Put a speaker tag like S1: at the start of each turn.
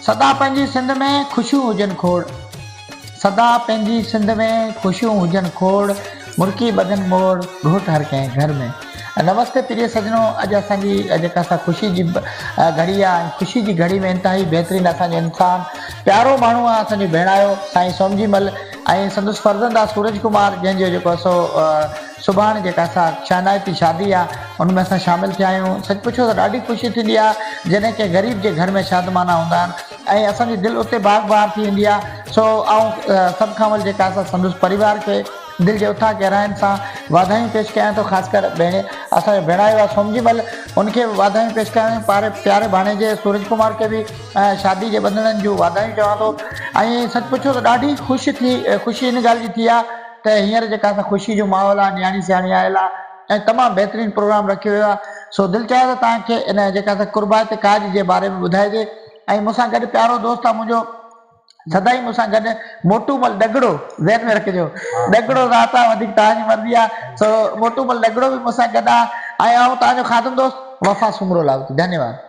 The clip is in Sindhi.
S1: سدا پنهنجي سنڌ ۾ خوشيون هجن کوڙ. سدا پنهنجي سنڌ ۾ خوشيون هجن کوڙ، مرڪي ٻڌن موڙ، گهوٽ هر ڪنهن گهر ۾. نمستي پريه سڄڻو اڄ اسان جي جيڪا سا خوشي جي گهڙي آ ۽ خوشي جي گهڙي ۾ انتهائي بهترين اسان جو انسان پيارو ماڻهو آ اسان جو ڀيڻايو سائين سومجي مل ۽ سندس فرزند آ سورج ڪمار جنهن جو جيڪو سو سڀاڻ جيڪا سا شانائتي شادي آ ان ۾ اسان شامل ٿيا آهيون سچ پڇو ته ڏاڍي خوشي ٿيندي آ جڏهن ڪنهن غريب جي گهر ۾ شادمانا هوندا آهن ۽ اسان جي دل اتي باغ بهار ٿي ويندي آ سو آئون سڀ کان اول جيڪا سا سندس پريوار کي دل جي اٿاهه گهراين سان واڌايون پيش ڪيان ٿو خاص ڪر ڀيڻ اسان جو ڀيڻايو آ سومجي مل ان کي به واڌايون پيش ڪيان پاري پياري ڀاڻيجي سورج ڪمار کي به شادي جي ٻنڌڻن جون واڌايون چوان ٿو ۽ سچ پڇو ته ڏاڍي خوش ٿي خوشي ان ڳالهه جي ٿي آ ته هينئر جيڪا سا خوشي جو ماحول آ نياڻي سياڻي آيل آ ۽ تمام بهترين پروگرام رکيو ويو آ سو دل چاهيو ته توهان کي ان جيڪا سا قربائتي ڪاڄ جي باري ۾ ٻڌائجي ۽ مون سان گڏ پيارو دوست آ منهنجو سدائين مون سان گڏ موٽو مل ڏگڙو ذهن ۾ رکجو ڏگڙو ذات آ وڌيڪ توهان جي مرضي آ سو موٽو مل ڏگڙو به مون سان گڏ آ ۽ آئون توهان جو خادم دوست وفا سومرو لاهوتي ڌنيواد.